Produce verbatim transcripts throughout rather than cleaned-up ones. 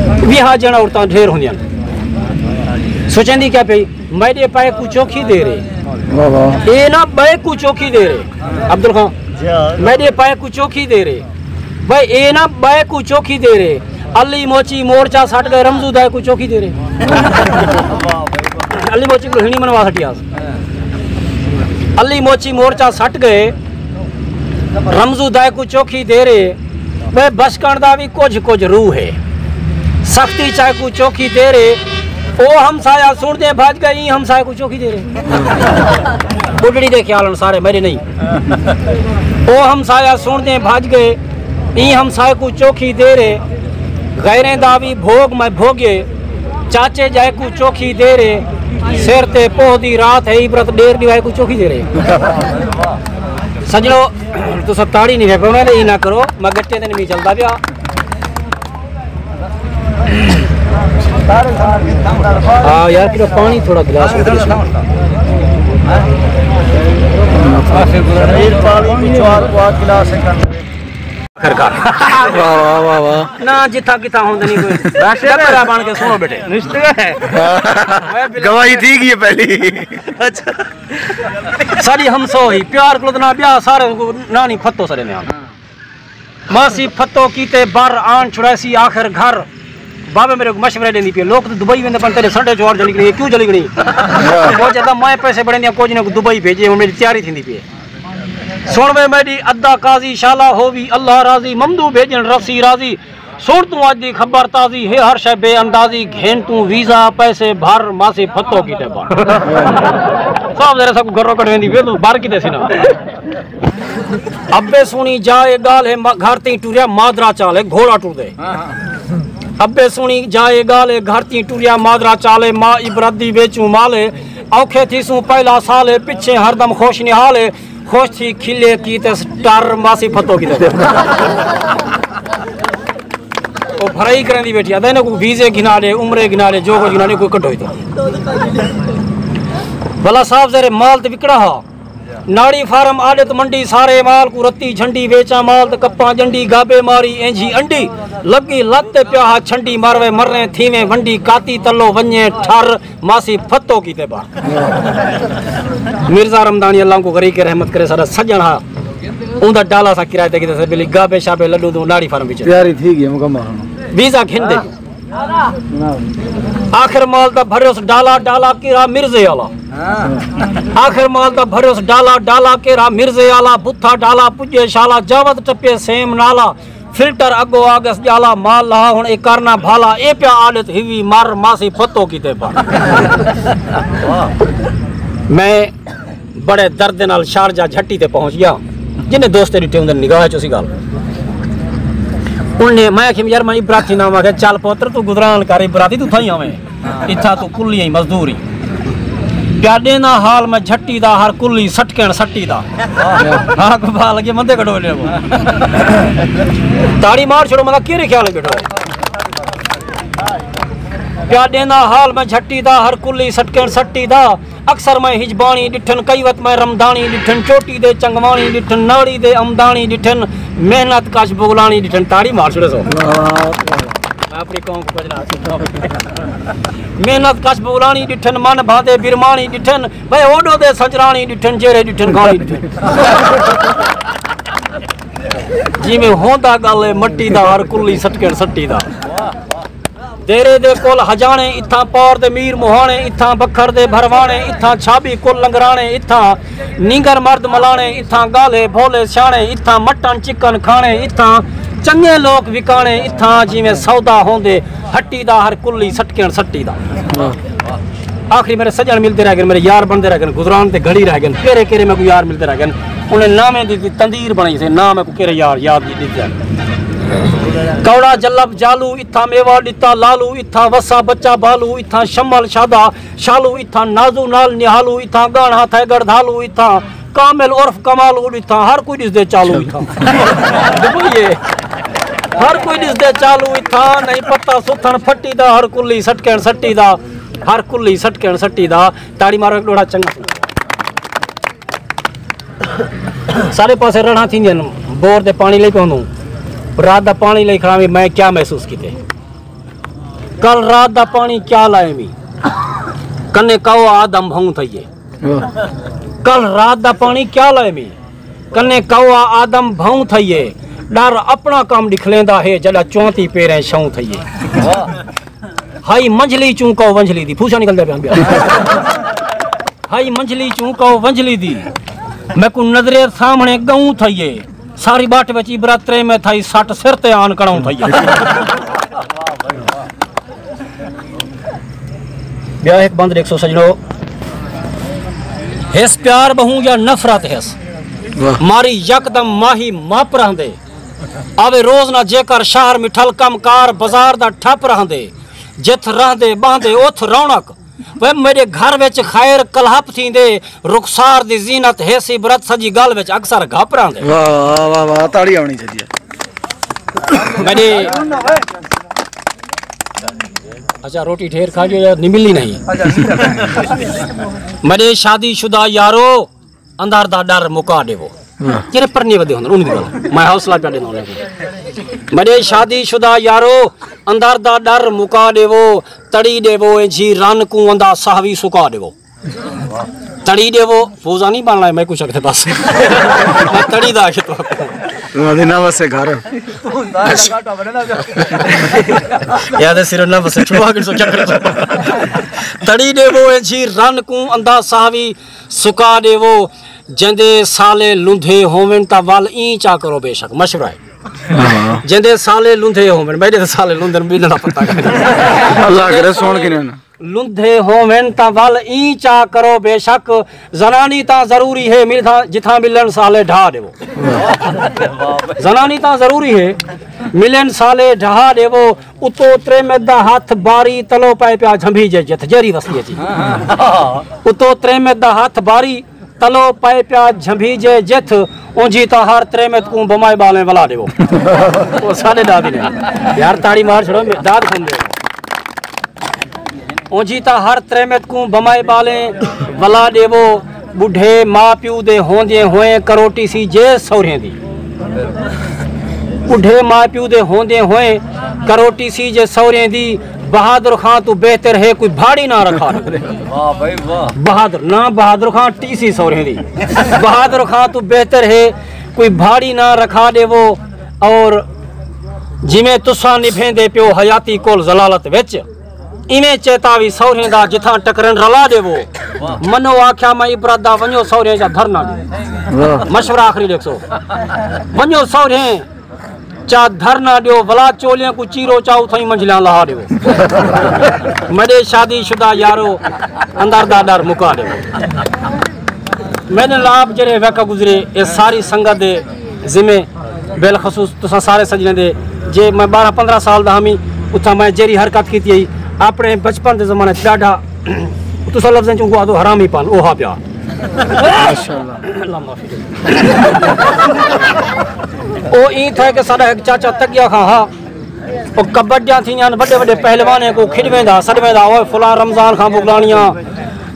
ویہاں جن عورتاں ڈھیر ہوندیاں۔ سوچیندی کیا پئی، میݙے پائے کوں چوکھی دے رے۔ واہ واہ۔ اے نہ ٻئے کوں چوکھی دے رے۔ عبدل خان، میݙے پائے کوں چوکھی دے رے۔ بھئی اے نہ ٻئے کوں چوکھی دے رے۔ علی موچی مورچہ سٹ ڳئے، رمزو دائے کوں چوکھی دے رے۔ علی موچی کوں ہنی منوا سٹیاس۔ علی موچی مورچہ سٹ ڳئے، رمزو دائے کوں چوکھی دے رے۔ ٻئے بشکݨ دا وی کجھ کجھ روح ہے۔ سختی چائے کوں چوکھی دے رے۔ او ہمسایا سݨدے بھڄ ڳئے، ایں ہمسائے کوں چوکھی دے رے۔ ٻڈھڑی دے خیال ہن سارے، میݙے نہیں۔ او ہمسایا سݨدے بھڄ ڳئے، ایں ہمسائے کوں چوکھی دے رے۔ غیریں دا وی بھوڳ میں بھوڳے، چاچے ڄائے کوں چوکھی دے رے۔ سر تے پوہ دی رات ہے، عبرت ݙیر ݙیوائے کوں چوکھی دے رے۔ سڄݨو، تساں تاڑی نہیں پئے پوݨے، ایں نہ کرو، میں ڳٹے تے نہیں چلدا پیا۔ ہاں یار، کلو پانی تھوڑا گلاس میں دے۔ آخر کار۔ واہ، واہ، واہ، واہ۔ نہ، جتھاں کتھاں ہوندے نہیں کوئی۔ ڈبرا بن کے سنو بیٹے۔ گواہی تھی گئی ہے پہلی۔ اچھا۔ ساݙی ہمسو ہی، پیار کلو نہ ٻیا، سارے کو نانی پھتو سارے میں آنا۔ ماسی پھتو کیتے بر آن چھڑیسی آخر گھر۔ بابے میرے کوں مشورے ݙیندی پئی ہے، لوک تاں دبئی ویندے پن، تیݙے سنڈے چوار جلی ڳئی، کیوں جلی ڳئی؟ او جدا میں پیسے بݨیندیاں کجھ نہ، دبئی بھیڄے، ہݨ میݙی تیاری تھیندی پئی ہے۔ سݨ وے میݙی ادا قاضی، شالا ہووی اللہ راضی، ممدو بھیڄن رسی راضی۔ سݨ توں اڄ دی خبر تازی ہے، ہر شے بے اندازی، گھن توں ویزا، پیسے بھر، ماسی پھتو کیتے بر۔ صاحب ذرا ساکوں گھروں کڈھویندی پئی ہے، توں بر کیتے سی نا۔ ابے سوہݨی جا اے ڳالھ ہے، ما-، گھر تئیں ٹریا مادرا چالے، گھوڑا ٹردے۔ ابے سوہݨی جا اے ڳالھ ہے، گھر تئیں ٹریا مادرا چالے، ماء عبرت دی ویچوں مالے، اوکھے تھیسوں پہلا سال ہے، پچھے ہر دم خوش نہال ہے، خوش تھی کھلے کیتس ٹر، ماسی پھتو کیتے۔ او بھرائی کریندی بیٹھی، آہدا انہاں کوں ویزے گھنا ݙے، عمرے گھنا ݙے، جو کجھ گھنا ݙے، کوئی کڈھو ہی تو۔ بھلا صاحب ذرے مال تے وکڑا ہا۔ ناڑی فارم آݙت منڈی، سارے مال کوں رتی جھنڈی، ویچاں مال تے کپاں ڄنڈی، گابے ماری اینجھی انڈی، لڳی لت تے پیا ہا چھنڈی، مر وے مریں تھیویں ونڈی، کاتی تلو ونڄے ٹھر، ماسی پھتو کیتے بر۔ مرزا رمضانی اللہ کوں غریق رحمت کرے، ساݙا سڄݨ ہا، اوندا ڈالا سا کرائے تے کیتے سے، بلی گابے شابے لڈو دو ناڑی فارم وچ۔ تیاری تھی ڳئی مکمل۔ ویزا گھن ݙے۔ آخر مال دا بھریس ڈالا، ڈالا کیرا مرزے آلا۔ آخر مال دا بھریس ڈالا، ڈالا کیرا مرزے آلا۔ بتھا ڈالا پڄے شالا، جاوت ٹپے سیم نالا۔ فلٹر اڳوں آ ڳس ڄالا، مال لہا ہݨ اے کرنا بھالا۔ اے پیا آݙت ہیوی مر، ماسی پھتو کیتے بر۔ میں بڑے درد نال شارجہ جھٹی تے پہنچ ڳیا۔ جنہیں دوست ݙٹھے ہوندن نگاہ چ اسی ڳالھ۔ انہیں، میں آکھیم، یار میں عبرت تھینداں، میں آکھیا چل پتر توں گزران کر، عبرت ہی توں تھائیں آویں۔ اتھاں توں کلی ہی مزدوری۔ پیا ݙیندا حال میں جھٹی دا، ہر کلی سٹکݨ سٹی دا۔ ہاں، کو بھا لڳے مندے کڈھو لے۔ تاڑی مار چھوڑو، مطلب کیرے خیال بیٹھو۔ پیا ݙیندا حال میں جھٹی دا، ہر کلی سٹکݨ سٹی دا۔ اکثر میں ہجباݨی ݙٹھن، کئی وت میں رمداݨی ݙٹھن، چوٹی دے چنڳواݨی ݙٹھن، ناڑی دے امداݨی ݙٹھن، محنت کش بغلاݨی ݙٹھن۔ تاڑی مار چھوڑے سو۔ میں اپݨی قوم کوں کجھ نہ آکھساں۔ محنت کش بغلاݨی ݙٹھن، من بھاندے برماݨی ݙٹھن، بھئی اوݙو دے سنجراݨی ݙٹھن، جیرھے ݙٹھن گاݨی ݙٹھن۔ جیویں ہوندا ڳل ہے مٹی دا، ہر کلی سٹکݨ سٹی دا۔ دیرے دے کول ہجاݨے، اتھاں پار دے میر مہاݨے، اتھاں بکھر دے بھرواݨے، اتھاں چھابی کل لنگراݨے، اتھاں نینگر مرد ملاݨے، اتھاں ڳالھے بھولے سیاݨے، اتھاں مٹن چکن کھاݨے، اتھاں چنڳے لوک وکاݨے، اتھاں جیویں سودا ہوندے ہٹی دا، ہر کلی سٹکݨ سٹی دا۔ آخری میرے سڄݨ ملدے رہ ڳئن، میرے یار بݨدے رہ ڳئن، گزران تے گھڑی رہ ڳئن، کیرے کیرے میکوں یار ملدے رہ ڳئن۔ انہیں ناویں دی، دی تندیر بݨائی سے، ناں میکوں کیرے یار یاد نہیں ݙتے۔ کوڑا جلب جالو، اتھاں میوہ ݙتا لالو، اتھاں وسا بچہ بالو، اتھاں شمل شادا شالو، اتھاں نازو نال نہالو، اتھاں ڳاݨا تھئے ڳڑدھالو، اتھاں کامل عرف کمالو، اتھاں ہر کوئی ݙسدے چالو، اتھاں دبئی ہے۔ ہر کوئی ݙسدے چالو، اتھاں نہیں پتہ ستھݨ پھٹی دا، ہر کلی سٹکݨ سٹی دا، ہر کلی سٹکݨ سٹی دا۔ تاڑی مارو ہک ݙوہڑا چنڳا سݨاؤ۔ سارے پاسے رڑھاں تھیندیاں ہن، بور تے پاݨی لئی پوندوں۔ رات دا پاݨی لئی کھڑاں وی میں کیا محسوس کیتے؟ کل رات دا پاݨی کیا لائے می؟ کنے کاؤ آدم بھاؤں تھئیے۔ کل رات دا پاݨی کیا لائے می؟ کنے کاؤ آدم بھاؤں تھئیے۔ ݙر اپݨا کم ݙکھلیندا ہے، جݙاں چوانتی پیریں شاؤں تھئیے۔ ہائی منجھلی چوں کاؤ ونجھلی دی پھوسا نکلدا پیا ٻیا۔ ہائی منجھلی چوں کاؤ ونجھلی دی، میکوں نظرے سامھݨے ڳئوں تھئیے۔ ساری ٻٹ وچ عبرت تریمت تھائی، سٹ سر تے آن کڑاؤں تھئی۔ ٻیا ہک بند ݙیکھسو سڄݨو، ہس پیار ٻہوں یا نفرت ہس، ماری یکدم ماہی مپ رہندے۔ آوے روز نہ جیکر شہر مٹھل، کم کار بازار دا ٹھپ رہندے۔ جتھ رہندے ٻہندے اتھ رونق، وے میݙے گھر وچ خیر کلہپ تھیندے، رخسار دی زینت ہیس عبرت، سڄی ڳالھ وچ اکثر گھپ رہندے۔ واہ، واہ، واہ، واہ، تاڑی آوݨی چاہیدی ہے۔ میݙے، اچھا، روٹی ڈھیر کھا جو یا نہیں ملنی نہیں۔ میݙے شادی شدہ یارو، اندر دا ݙر مکا ݙیوو۔ واہ۔ جیڑھے پرنے ودے ہوندن، انہاں دی ڳالھ۔ میں حوصلہ پیا ݙیندا انہاں کوں۔ میݙے شادی شدہ یارو، اندر دا ݙر مکا ݙیوو، تڑی ݙیوو ایں جھی رن کوں، اندا ساہ وی سکا ݙیوو۔ تڑی ݙیوو، پوزا نہیں بݨ لائے، میں کچھ اڳتے پاس۔ میں تڑی دا آکھے تو۔ انہاں دی نہ وسے گھر۔ یاد ہے، صرف نہ وسے، چھڑوا کے سو کیا کرے تو۔ تڑی ݙیوو ایں جھی رن کوں، اندا ساہ وی سکا ݙیوو۔ جیندے سالے لندھے ہوون تاں ول ایں چا کرو بے شک، مشورہ ہے۔ ہاں۔ جیندے سالے لندھے ہوون، میݙے تاں سالے لندھن، ٻلھݨا پتہ کائنی۔ اللہ کرے سُݨ گھنن۔ لندھے ہوون تاں ول ایں چا کرو بے شک، زنانی تاں ضروری ہے، مل تھاں، جتھاں ملن سالے ڈھا ݙیوو۔ زنانی تاں ضروری ہے، ملن سالے ڈھا ݙیوو۔ اتو تریمت دا ہتھ باری، تلو پئے پیا جھنبھیجے جتھ، جیڑھی وستی ہے جی۔ اتو تریمت دا ہتھ باری، تلو پئے پیا جھنبھیجے جتھ، اونجھی تاں ہر تریمت کوں بمائے ٻالیں ولا ݙیوو۔ او ساݙے ݙاݙ نے۔ یار تاڑی مار چھڑو، داد سݨ ݙے۔ اونجھی تاں ہر تریمت کوں بمائے ٻالیں ولا ݙیوو۔ ٻڈھے ماء پیو دے ہوندیں ہوئیں کروٹی سی جے سورھیں دی۔ ٻڈھے ماء پیو دے ہوندیں ہوئیں کروٹی سی جے سورھیں دی۔ بہادر خان توں بہتر ہے کوئی بھاڑی نہ رکھا ݙیوو۔ واہ بھائی واہ۔ بہادر، نہ بہادر خان، ٹی سی سورھیں دی۔ بہادر خان توں بہتر ہے کوئی بھاڑی نہ رکھا ݙیوو۔ اور جیویں تساں نبھیندے پیو حیاتی کول ذلالت وچ، ایویں چیتا وی سورھیں دا، جتھاں ٹکرن رلا ݙیوو۔ منو آکھیا میں عبرت دا، ونڄو سورھیں چا دھرنا ݙیو۔ واہ۔ مشورہ آخری ݙیکھسو۔ ونڄو سورھیں چا دھرنا ݙیو، ولا چولیاں کوں چیرو چا اتھائیں منجھلیاں لہا ݙیوو۔ میݙے شادی شدہ یارو، اندر دا ݙر مکا ݙیوو۔ میݙے نال آپ جیڑھے وقت گزرے، اے ساری سنگت دے ذمے، بالخصوص تساں سارے سڄݨیں دے، جے میں ٻارہاں پندرہاں سال دا ہمی، اتھاں میں جیڑھی حرکت کیتی ہئی، اپݨے بچپن دے زمانے چ ݙاڈھا، تساں لفظیں چ اونکوں آہدو حرامی پن، اوہا پیا۔ ماشاءاللہ۔ اللہ معافی ݙے۔ او ایں تھئے کہ ساݙا ہک چاچا تڳیا خاں ہا، او کبڈیاں تھیندیاں ہن، وݙے وݙے پہلوانیں کوں کھݙویندا، سݙویندا، اوئے فلاں رمضان خان بغلانیاں،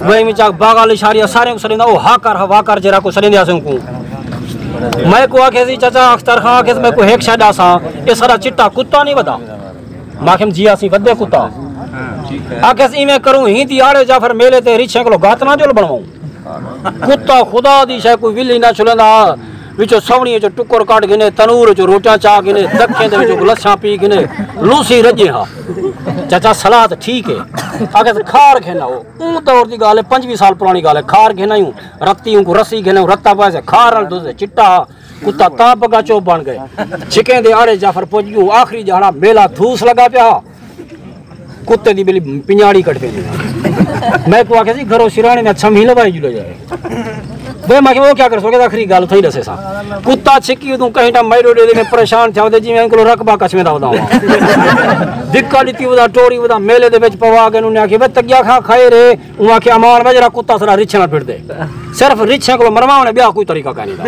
وہیں وچ آ باغ علی شاریہ سارے کوں سݙیندا، او ہاکر ہا، واکر جیڑھا کوں سݙیندے ہاسے اونکوں۔ میں کوں آکھیا سی، چاچا اختر خان، آکھیس میکوں ہک شے ݙس ہاں، اے ساݙا چٹا کتا نہیں ودا؟ میں آکھیم جی اسی ودے کتا۔ آکھیس ایویں کروں، ہیندی آڑے جعفر میلے تے رچھیں کولو گات نہ جل بݨواؤں۔ کتا خدا دی شے کوئی ولی نہ چھلیندا، وچوں سوݨی وچوں ٹکر کڈھ گھنے، تنور وچوں روٹیاں چا گھنے، دکھیں دے وچوں لسیاں پی گھنے، لوسی رڄے ہا۔ چاچا صلاح تاں ٹھیک ہے۔ آکھیس کھار گھن آؤ۔ اوں دور دی ڳالھ ہے، پنجویہہ سال پراݨی ڳالھ ہے۔ کھار گھن آیوں، رتی اونکوں رسی گھن آیوں، رتا پائے سے، کھار نال دھوسے چٹا ہا۔ کتا تاں بگا چوپ بݨ ڳئے۔ چھکیں دے آڑے جعفر پڄ ڳیوں، آخری ڄہاڑا میلہ دھوس لڳا پیا ہا۔ کتے دی ٻلی پنڄاڑی کڈھ پیندی۔ میکوں آکھیا سی، گھروں سراݨے نہ چھمھی لوائی جو لے جائے۔ وے میں آکھیا، او کیا کرسو؟ کہ آخری ڳالھ تھئی ݙسیساں۔ کتا چھکی ادوں کہیں ٹائم میݙو ݙیہدے، میں پریشان تھیا ودے، جیویں انکلو رقبہ کچھویں دا ودا ہواں۔ دھکا ݙتی ودا، ٹوری ودا، میلے دے وچ پوا ڳئے، انہاں نے آکھیا، وے تڳیا خاں خیر ہے۔ اوں آکھیا، امان وے جیڑھا کتا ساݙا رچھیں نال پھردے۔ صرف رچھیں کولو مرواوݨے، ٻیا کوئی طریقہ کائنی دا۔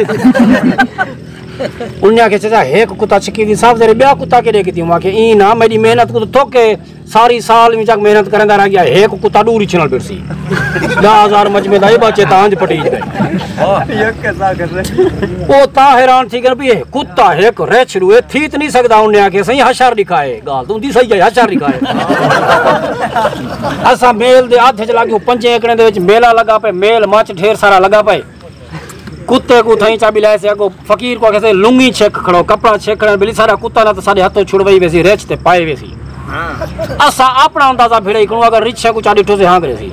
انہیں آکھیا، چچا، ہک کتا چھکی دی صاف ذرے، ٻیا کتا کیݙے کیتی؟ میں آکھیا، ایں نہ، میݙی محنت کوں تاں تھک کے ساری سال وچ محنت کریندا رہ ڳیا، ہک کتا ݙو رچھ نال بھڑسی۔ ݙاہ ہزار مجمے دا اے بچے تاں انج پٹیج ڳئے۔ او تاں حیران تھی ڳئے بھی اے کتا ہک رچھ ݙوئے تھی تے نہیں سڳدا۔ انہیں آکھیا، سئیں، حشر ݙکھائے۔ ڳالھ تاں ہوندی صحیح ہے، حشر ݙکھائے۔ اساں میل دے ادھ وچ لڳ ڳیوں، پنجیں ایکڑیں دے وچ میلہ لڳا پئے، میل مچ ڈھیر سارا لڳا پئے۔ کتے کوں تھئیں چا ٻلائے سے، اڳوں فقیر کوں آکھے سے، لنگی چھک کھڑو، کپڑا چھک کھڑو، بلی ساݙا کتا نہ تاں ساݙے ہتھوں چھڑوئی ویسی، رچھ تے پائے ویسی۔ اساں اپݨا اندازہ بھیڑا ہی کھڑوں، اگر رچھے کوں چا ݙٹھو سے ہاں کرے سی۔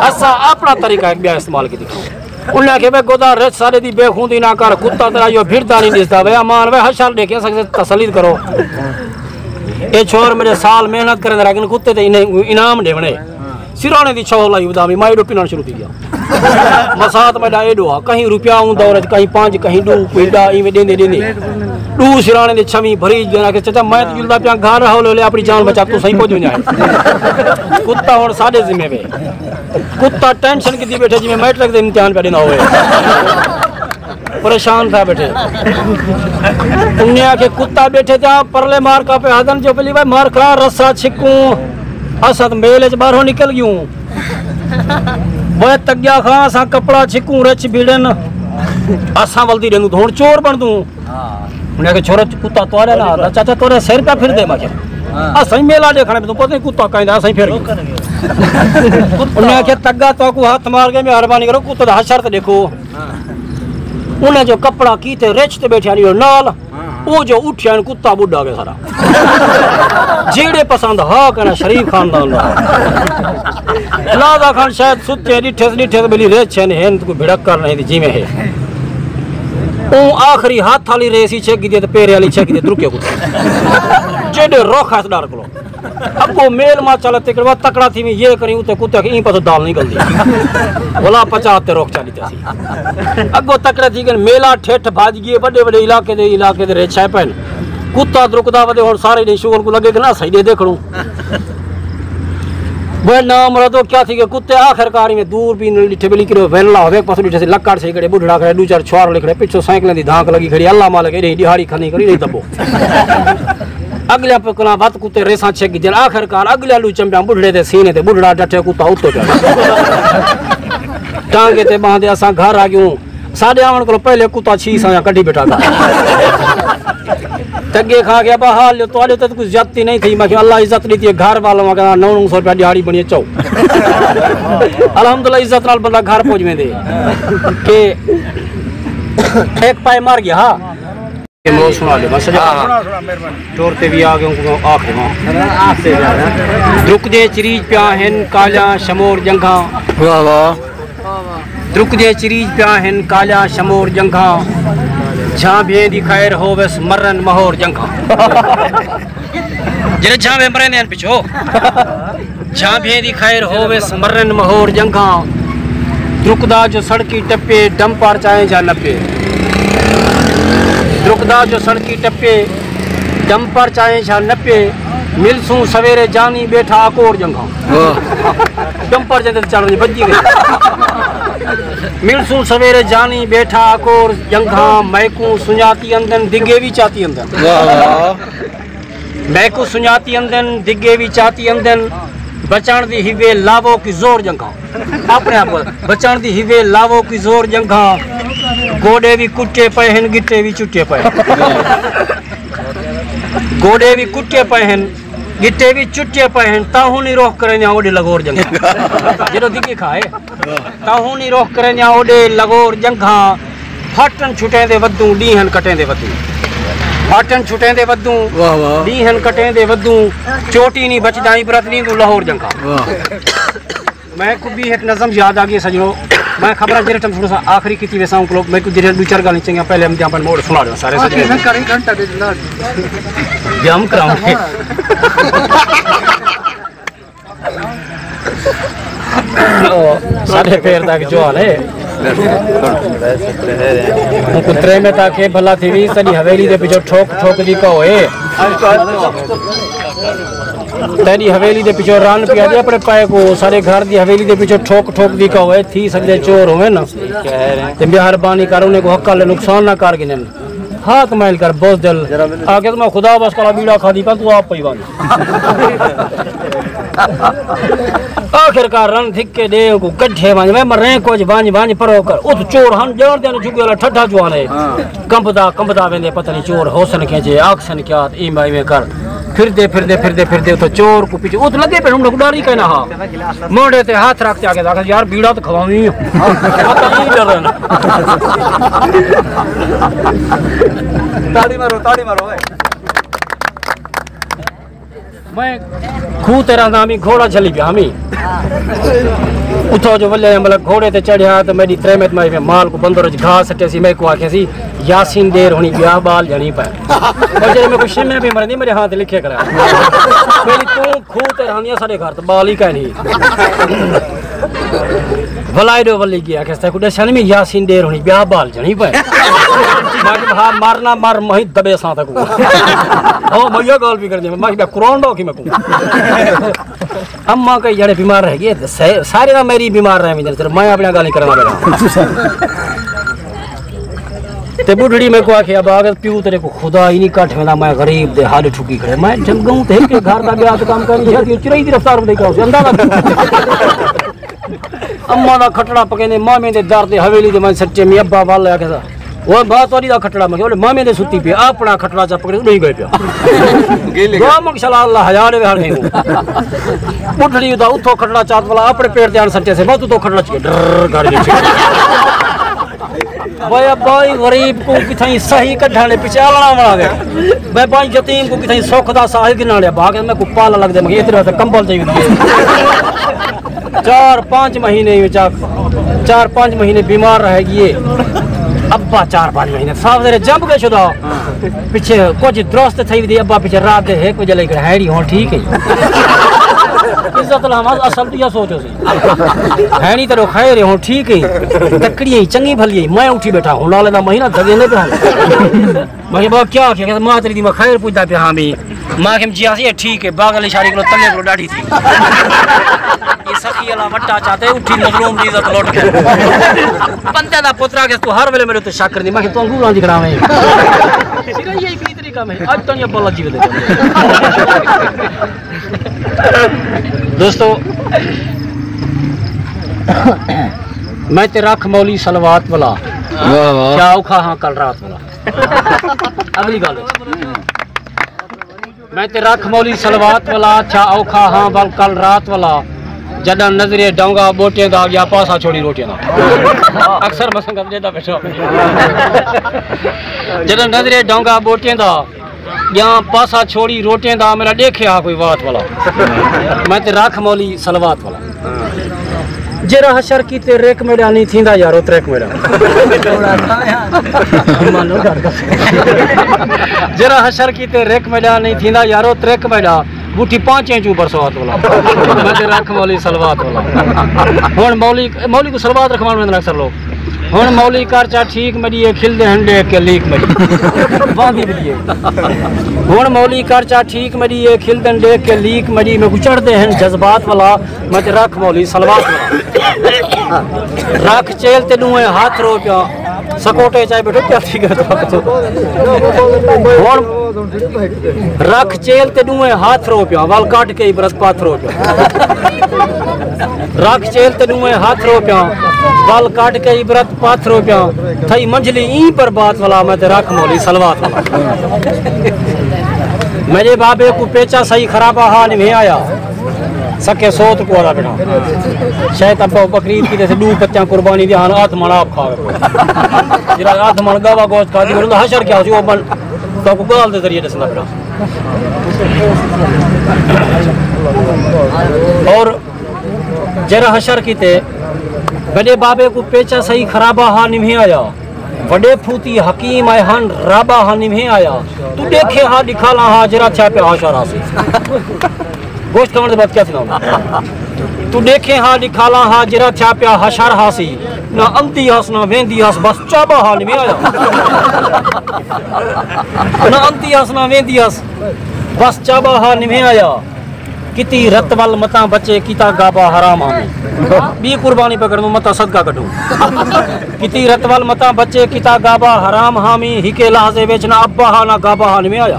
اساں اپݨا طریقہ ہک ٻیا استعمال کیتی کھڑوں۔ انہیں آکھے، بے گودا رچھ ساݙے دی بے خوندی نہ کر، کتا تیرا ایہو بھردا نہیں ݙسدا، وے امان، وے حشر ݙیکھے سڳدے تسلی کرو۔ اے چھوہر میݙے سال محنت کرے رہ ڳئے، کتے تے انہیں انعام ݙیوݨے۔ سراݨے دی چھو لائی ودامی، میں ایݙو پنݨ شروع تھی ڳیا۔ مسات میݙا ایݙو ہا، کہیں روپیہ اوں دور وچ، کہیں پنج، کہیں ݙو، کوئی ݙاہ، ایویں ݙیندے ݙیندے ݙو سراݨے دے چھویں بھری ڳئے۔ آکھے، چچا، میں تاں جلدا پیاں، گھر رہو، لے لے، اپݨی جان بچا، توں سئیں پڄ ونڄائیں۔ کتا ہݨ ساݙے ذمے وے۔ کتا ٹینشن کیتی ٻیٹھے، جیویں میٹرک دے امتحان پیا ݙیندا ہووے۔ پریشان تھیا ٻیٹھے۔ انہیں آکھے، کتا ٻیٹھے تے پرلے مارکا پئے ہدن، جو پلی وے مارکا رسا چھکوں، اساں تاں میل وچ ٻاہروں نکل ڳیوں۔ وے تڳیا خاں، اساں کپڑا چھکوں، رچھ بھیڑن، اساں ولدی ݙیندوں تاں ہݨ چور بݨدوں۔ انہیں آکھے، چھورا، کتا تہاݙا نہ آندا، چاچا تہاݙا سر پیا پھردے؟ میں آکھیا، اساں میلہ ݙیکھݨ پئے، تاں پتہ نہیں کتا کہیں دا، اساں پھر ڳیوں۔ انہیں آکھے، تڳا تہاکوں ہتھ مار کے مہربانی کرو، کتے دا حشر تے ݙیکھو۔ انہیں جو کپڑا کیتے رچھ تے ٻیٹھے آلی نال، او جو اٹھیا، کتا ٻڈھا ڳئے سارا۔ جیڑھے پسند ہا کنا شریف خاندان دا۔ لازا خان شاید ستے ݙٹھے، ݙٹھے تے بلی رچھ ہن، ہن کوئی بھڑک کر نہیں دی جیویں ہے۔ اوں آخری ہتھ آلی ریسی چھک ڳئی تے پیرے آلی چھک ڳئی تے ترکے کتے۔ جیڑھے رخ ہے ݙر کولو۔ اڳوں میل مچ آلا تکڑا، تکڑا تھی میں یہ کریں، اتے کتے آکھے، ایں پاسوں دال نہیں گلدی۔ ولا پچا تے رخ چا ݙتے سی۔ اڳوں تکڑے تھی ڳئے، میلا ٹھٹھ بھڄ ڳئے، وݙے وݙے علاقے دے، علاقے دے رچھ آئے پئے۔ کتا درکدا ودے، ہݨ سارے ݙینہہ شغل کوں لڳے کہ نہ سہی ݙے ݙیکھݨوں۔ وہ نامرادو کیا تھی ڳئے، کتے آخر کار میں دور بھی نہ ݙٹھے، بلی کرو ویلا ہوے، پاسوں ݙٹھے سی لکڑ سے کھڑے، ٻڈھڑا کھڑے، ݙو چار چھوہر لکھڑے، پچھوں سائیکلیں دی دھانک لڳی کھڑی، اللہ مالک، ایݙے ݙیہاڑی کھنی کری نہیں دبو۔ اڳلے پکنا وت کتے ریساں چھک ڳئے۔ آخر کار اڳلے آلو چمبیاں ٻڈھڑے دے سینے تے، ٻڈھڑا ڈٹھے، کتا اتوں چڑھ۔ ٹانگے تے ٻاہندے اساں گھر آ ڳیوں۔ ساݙے آوݨ کولوں پہلے کتا چھی سایاں کڈھی ٻیٹھا ڳا۔ تڳے کھا ڳیا، ابا حال جو تہاݙے تے کوئی زیادتی نہیں تھی۔ میں آکھیا، اللہ عزت ݙتی ہے، گھر والا میں کہنا نو نو سو روپیہ ݙیہاڑی بݨی ہے، چاؤ۔ الحمدللہ عزت نال بندہ گھر پہنچ ویندے۔ کہ ایک پائے مر گیا، ہاں۔ کہ مو سݨا ݙے، بس۔ ہاں، ہاں۔ ٹور تے وی آ ڳئے، اوں کوں آکھ ݙیواں۔ درک دے چریج پیا ہن کالیاں شمور ڄنگھاں۔ واہ، واہ۔ درک دے چریج پیا ہن کالیاں شمور ڄنگھاں۔ جھانبھیں دی خیر ہووس مرن مہور ڄنگھاں۔ جیڑھے جھانبھے مریندے ہن پچھو۔ جھانبھیں دی خیر ہووس مرن مہور ڄنگھاں۔ درکدا جو سڑکی ٹپے، ڈمپر چائیں جا نپے۔ درکدا جو سڑکی ٹپے، ڈمپر چائیں جا نپے۔ ملسوں سویرے جانی ٻیٹھا اکور ڄنگھاں۔ واہ۔ ڈمپر جیندے تے چڑھ ونڄے، بڄی ڳئے۔ ملسوں سویرے جانی ٻیٹھا اکور ڄنگھاں۔ میکوں سنڄاتی اندن، دڳے وی چاتی اندن۔ واہ، واہ۔ میکوں سنڄاتی اندن، دڳے وی چاتی اندن۔ بچݨ دی ہیوے، لاوو کوئی زور ڄنگھاں۔ اپݨے آپ کوں، بچݨ دی ہیوے، لاوو کوئی زور ڄنگھاں۔ گوݙے وی کٹے پئے ہن، ڳٹے وی چٹے پئے ہن۔ گوݙے وی کٹے پئے ہن، ڳٹے وی چٹے پئے ہن، تاہوں نہیں روک کریندیاں اوݙے لغور ڄنگھاں۔ جݙوں دڳی کھائے۔ تاہوں نی روخ کریندیاں اوݙے لغور ڄنگھاں۔ پھاٹن چھٹیندے ودوں، ݙینہن کٹیندے ودوں۔ پھاٹن چھٹیندے ودوں، واہ واہ۔ ݙینہن کٹیندے ودوں۔ چوٹی نی بچدا عبرت ݙیندوں لاہور ڄنگھاں۔ واہ۔ میکوں ٻی ہک نظم یاد آ ڳئی سڄݨو، میں خبراں جیڑھے ٹائم تھوڑا سا آخری کیتی ویساں، اوں کولو میکوں جیڑھے ݙو چار ڳالھیں چنڳیاں پہلے ہم دیاں پن موڑ سݨا ݙیواں سارے سڄݨے۔ آخری میں کریں گھنٹہ ݙیڈھ لاݙ۔ جم کراؤں۔ ساݙے پیر تک جوان ہے۔ کترے میں تاکہ بھلا تھی وی، سݙی حویلی دے پچھوں ٹھوک ٹھوک دی کہو ہے۔ تیری حویلی دے پچھوں رن پیا دے اپنے پائے کو، سارے گھر دی حویلی دے پچھوں ٹھوک ٹھوک دی کہو، اے تھی سکدے چور ہوئے نا۔ تے مہربانی کر انہیں کو حق لے نقصان نہ کر گنن۔ ہاتھ مائل کر بوز دل۔ آگے تو میں خدا بس کلا بیڑا کھا دی پا تو آپ پئی وان۔ آخر کار رن تھک کے دے کو کڈھے وان، میں مریں کچھ وان وان پرو کر۔ ات چور ہن جان دے جھگے والا ٹھڈا جوان ہے۔ کمبدا کمبدا ویندے، پتہ نہیں چور ہوسن کیا جے، آکسن کیا، ایویں ایویں کر۔ پھردے پھردے پھردے پھردے اتھوں چور کو پچھے ات لگے پے، ہن کو ڈاری کہنا ہا۔ موڑے تے ہاتھ رکھ کے آگے آکھیا، یار بیڑا تو کھواویں۔ پتہ نہیں ڈرن۔ تاڑی مارو، تاڑی مارو اے۔ میں کھوہ تے رہندا ہمی، گھوڑا جھلی پیا ہمی۔ اتھوں جو ولے مطلب گھوڑے تے چڑھیا تے میری تریمت مائی میں مال کو بندر وچ گھا سٹے سی، میں کو آکھے سی، یاسین دیر ہونی پیا، بال جانی پے۔ اور جے میں کو شمے بھی مرندی میرے ہاتھ لکھے کرا۔ میری تو کھوہ تے رہندیاں ساڈے گھر تے بال ہی کائنی۔ ولائے ڈو ولی گیا کہ ستا کو ڈسن میں یاسین دیر ہونی بیا بال جنی پے۔ میں کہ ہاں مرنا مر مہی دبے ساں تک۔ او میا گال بھی کر دے، میں کہ قرآن ڈو کی میں کو۔ اماں کئی جڑے بیمار رہ گئے، سارے نا میری بیمار رہ میں، میں اپنا گال نہیں کرنا میرا۔ تے بڈھڑی میں کو آکھیا، ابا اگر پیو تیرے کو خدا ہی نہیں کٹ ویندا، میں غریب دے ہڈ ٹھکی کھڑے۔ میں جنگوں تے ہک گھر دا بیا تے کام کرنی شادی چرائی دی رفتار دے کیا اندازہ۔ اماں دا کھٹڑا پکیندے مامے دے در تے حویلی دے میں سچے میں ابا ول آکھیا، او با تیری دا کھٹڑا؟ میں کہ مامے دے ستی پی، اپنا کھٹڑا چا پکڑے اڈی گئے پیا۔ دعا منگ شلا اللہ ہزار وے ہر نہیں۔ بڈھڑی دا اتھوں کھٹڑا چات والا اپنے پیٹ تے آن سچے سے، بس اتھوں کھٹڑا چکے ڈر گھر دے۔ بھائی ابا ہی غریب کو کتھائیں صحیح کڈھانے پچھے آلنا بنا دے۔ بھائی بھائی یتیم کو کتھائیں سوکھ دا ساہ گنا لیا، بھاگ میں کو پالا لگ دے، مگر اتنے واسطے کمبل چاہیے ہوتی ہے۔ چار پانچ مہینے ہی چاک، چار پانچ مہینے بیمار رہ گئے۔ ابا چار پانچ مہینے صاف ذرے جمب کے شدا۔ پچھے کچھ درست تھئی دی ابا پچھے رات دے ہے کچھ لے کر ہیڑی ہون ٹھیک ہے۔ عزت الحمد اصل دیا سوچو سی۔ ہیڑی تیرو خیر ہے ہون ٹھیک ہے۔ تکڑی ہے، چنگی بھلی ہے۔ میں اٹھی بیٹھا ہوں، نالے دا مہینہ دھگے نے پہ ہوں۔ میں کہ بابا کیا آکھیا؟ کہتا ماں تیری دی میں خیر پوچھدا پیا ہاں بھی۔ ماں کہ جی آسی ٹھیک ہے، باغ علی شاری کو تلے کو ڈاڑھی تھی۔ یہ سخی والا وٹا چاہتے اٹھی مظلوم دی عزت لوٹ کے۔ بندے دا پترا کہ تو ہر ویلے میرے تے شک کر دی، میں کہ تو انگور آندی کھڑا میں۔ سرا یہ اتنی طریقہ میں اج تنیا بلا جی ودے۔ دوستو، میں تے رکھ مولی صلوات والا۔ واہ واہ۔ کیا اوکھا ہاں کل رات والا۔ اگلی گل۔ میں تے رکھ مولی صلوات والا، تھیا اوکھا ہاں ول کل رات والا۔ جڈاں نظرے ڈونگا بوٹیں دا، گیا پاسا چھوڑی روٹیں دا۔ اکثر میں سنگت ڈیدا بیٹھا۔ جڈاں نظرے ڈونگا بوٹیں دا، گیا پاسا چھوڑی روٹیں دا، میرا ڈیکھے ہا کوئی وات والا۔ میں تے رکھ مولی صلوات والا۔ جیرا حشر کیتے ریک میڈا نہیں تھیندا یارو تریک میڈا۔ جیرا حشر کیتے ریک میڈا نہیں تھیندا یارو تریک میڈا۔ بوٹھی پانچیں چوں برسوات والا۔ میں تے رکھ مولی صلوات والا۔ ہن مولی، مولی کو صلوات رکھوان ویندے اکثر لوگ۔ ہن مولی کر چا ٹھیک مڈی اے کھل دے ہن ڈیکھ کے لیک مڈی۔ واندی بھی ہے۔ ہن مولی کر چا ٹھیک مڈی اے کھل دن ڈیکھ کے لیک مڈی۔ میں کو چڑھ دے ہن جذبات والا۔ میں تے رکھ مولی صلوات۔ رکھ چیل تے ڈوئیں ہاتھ رو پیا۔ سکوٹے چائے بیٹھو کیا تھی گئے تو۔ ہن رکھ چیل تے ڈوئیں ہاتھ رو پیا، ول کٹ کے عبرت پاتھ رو پیا۔ رکھ چیل تے ڈوئیں ہاتھ رو پیا، ول کٹ کے عبرت پاتھ رو پیا۔ تھئی منجھلی ایں برباد والا، میں تے رکھ مولی صلوات والا۔ میرے بابے کو پیچا صحیح خرابہ ہا نہیں آیا۔ سکے سوت کو آلا بنا۔ شاید ابا بکری کی جیسے دو پتیاں قربانی دی ہن آدھ من آپ کھا گئے۔ جڑا آدھ من گاوا گوشت کھا دی، حشر کیا سی، وہ من تو کو گال دے ذریعے دسنا پڑا۔ اور جڑا حشر کیتے، وݙے بابے کو پیچا صحیح خرابہ ہا نمہیں آیا، وݙے پھوتی حکیم آئے ہن، رابا ہا نمہیں آیا، تو ݙیکھے ہا ݙکھالا ہا، جڑا تھیا پیا ہا شارا سی۔ گوشت کھاوݨ دے بعد کیا تھیندا ہوندا؟ توں ݙیکھیں ہا، ݙکھالاں ہا، جیڑھا تھیا پیا حشر ہاسی۔ نہ امدی ہس، نہ ویندی ہس، بس چابا ہا نویں آیا۔ نہ امدی ہس، نہ ویندی ہس، بس چابا ہا نویں آیا۔ کتی رت ول متاں بچے، کیتا گابا حرام ہامی۔ ٻی قربانی پکڑ دوں، متاں صدقہ کڈھوں۔ کتی رت ول متاں بچے، کیتا گابا حرام ہامی۔ ہکے لحظے وچ نہ ابا ہا، نہ گابا ہا نویں آیا۔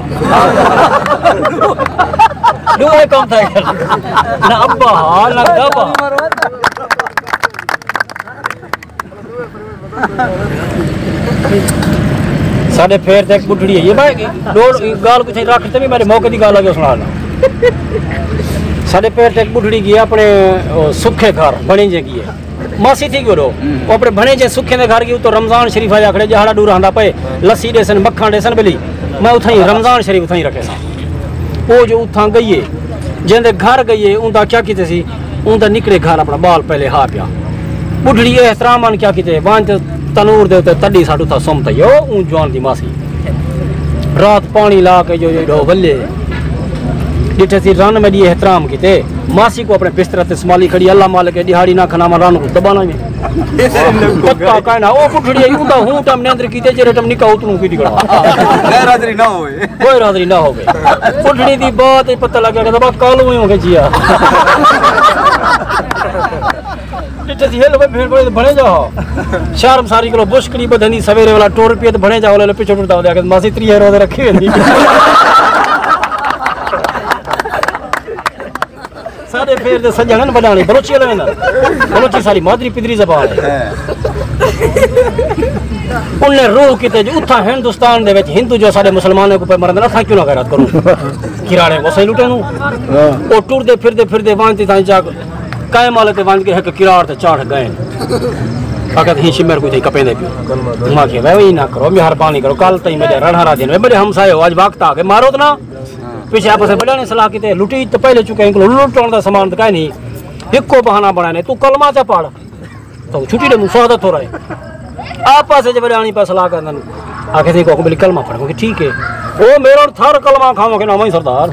ݙوہیں کم تھئے۔ نہ ابا ہا، نہ گابا۔ ساݙے پھیر تے ہک ٻڈھڑی ہے، یہ بھائی ݙوڑ ڳالھ کتھے رکھ تے، میرے موقع دی ڳالھ آ کے سݨا ݙینا۔ ساݙے پھیر تے ہک ٻڈھڑی ڳئی اپݨے، او، سکھے گھر بݨیجے ڳئی ہے۔ ماسی تھی ڳئی ݙو۔ او اپݨے بݨیجے سکھے دے گھر ڳئی، اتوں رمضان شریف آیا کھڑے، ڄہاڑا ݙو رہندا پئے، لسی ݙیسن، مکھݨ ݙیسن ٻلی۔ میں اتھاں ہی رمضان شریف اتھاں ہی رکھے ساں۔ او جو اتھاں ڳئی ہے، جیندے گھر ڳئی ہے، اوندا کیا کیتے سی؟ اوندا نکڑے گھر اپݨا ٻال پہلے ہا پیا۔ ٻڈھڑی احترام آن کیا کیتے؟ ونڄ تے تنور دے اتے تݙی ساݙ اتھاں سم تھئی۔ او اوں جوان دی ماسی۔ رات پاݨی لا کے جو ایݙو ولے۔ ݙٹھے سی رن میݙی احترام کیتے۔ ماسی کوں اپݨے بسترے تے سنبھالی کھڑی، اللہ مالک ہے، ݙیہاڑی نہ کھناواں، رن کوں دٻانا ہی نہیں۔ پتا کائے نہ، او ٻڈھڑی اوندا ہوں ٹائم نیندر کیتے، جیڑھے ٹائم نکا اتروں کیتی کھڑا۔ غیر حاضری نہ ہوئے۔ کوئی راضی نہ ہووے۔ ٻڈھڑی دی بات ہی پتہ لڳ ڳیا کہ بابا کالوں ہی ہو کے جیا۔ ݙٹھے سی ہل وے بھیڑ بھیڑ بݨے جا ہو۔ شرم ساری کولو بشکڑی ٻدھندی، سویرے والا ٹر پئے تے بݨے جا ہو، لے پچھوں ٹردا ہو، آکھے ماسی تریہے روزے رکھی ویندی۔ ساݙے پھیر دے سڄݨ ہن وݙاݨے، بلوچی والے ہن۔ بلوچی ساری مادری پدری زبان ہے۔ انہیں روح کیتے جو اتھاں ہندوستان دے وچ ہندو جو ساݙے مسلماناں کوں پئے مرندے، اساں کیوں نہ غیرت کروں؟ کراڑے کوں اساں لٹے نوں۔ او ٹردے پھردے پھردے ونڄ تے تاں چا قائم والے تے ونڄ کے ہک کراڑ تے چڑھ ڳئے۔ فقط ہی شمر کوئی تھئی کپیندے پیو۔ میں کہ وے وی نہ کرو، مہربانی کرو، کل تئیں میݙے رڑھا را دن وے، میݙے ہمسائے ہو، اڄ وقت آ کے مارو تے نہ۔ پچھے آپس وچ وݙاݨے صلاح کیتے، لٹی تے پہلے چکے، انکوں لٹݨ دا سامان تے کائے نہیں۔ ہکو بہانہ بݨائے نے، توں کلمہ چا پڑھ۔ توں چھٹی دے مساعدہ تھو رہے۔ آپس وچ وݙاݨی پئے صلاح کردن۔ آکھے سی کو بلی کلمہ پڑھ، کہ ٹھیک ہے۔ او میرا تھر کلمہ کھاواں کے نام ہی سردار۔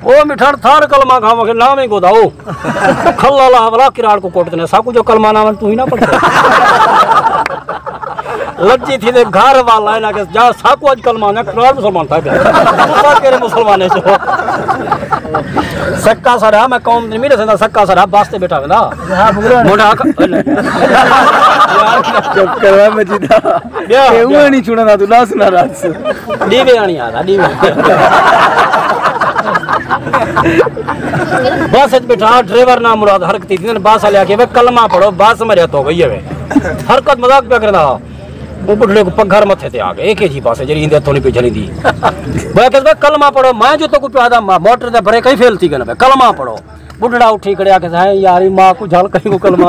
او مٹھڑ تھر کلمہ کھاواں کے نام ہی گودا او۔ کھلا لا ولا کراڑ کوں کوٹ دینے، ساکوں جو کلمہ نہ آوݨ توں ہی نہ پڑھ۔ لجی تھی دے گھر والا انہاں کے جا ساکوں اڄ کلمہ نہ کراڑ مسلمان تھا گیا۔ تساں کیڑھے مسلمانے جو؟ سکا ساݙا، میں قوم دی نہیں ݙسیندا، سکا ساݙا بس تے ٻیٹھا ویندا۔ منڈا آکھ، چپ کروا مجیدا۔ ٻیا، اے اونہاں نہیں چھوڑنا، توں ݙس نہ ݙس۔ ݙیوے آنی آ، ݙیوے۔ بس وچ ٻیٹھا، ڈرائیور نامراد حرکتی تھی، بس والے آکھے، "وے کلمہ پڑھو، بس میݙے ہتھوں ڳئی ہے وے۔" حرکت مذاق پیا کردا ہا۔ او ٻڈھڑے کوں پگھر متھے تے آ ڳئے، اے کیجھی بس ہے جیڑھی ایندے ہتھوں نہیں پئی جھلیندی۔ میں آکھیا، "کلمہ پڑھو۔" میں جو تیکوں پیا آہدا، ما-، موٹر دے بریک ہی فیل تھی ڳئے پئے، "کلمہ پڑھو۔" ٻڈھڑا اٹھی کھڑے آکھے، "ہیں یار، ماں کوں جھل کہیں کوں کلمہ۔"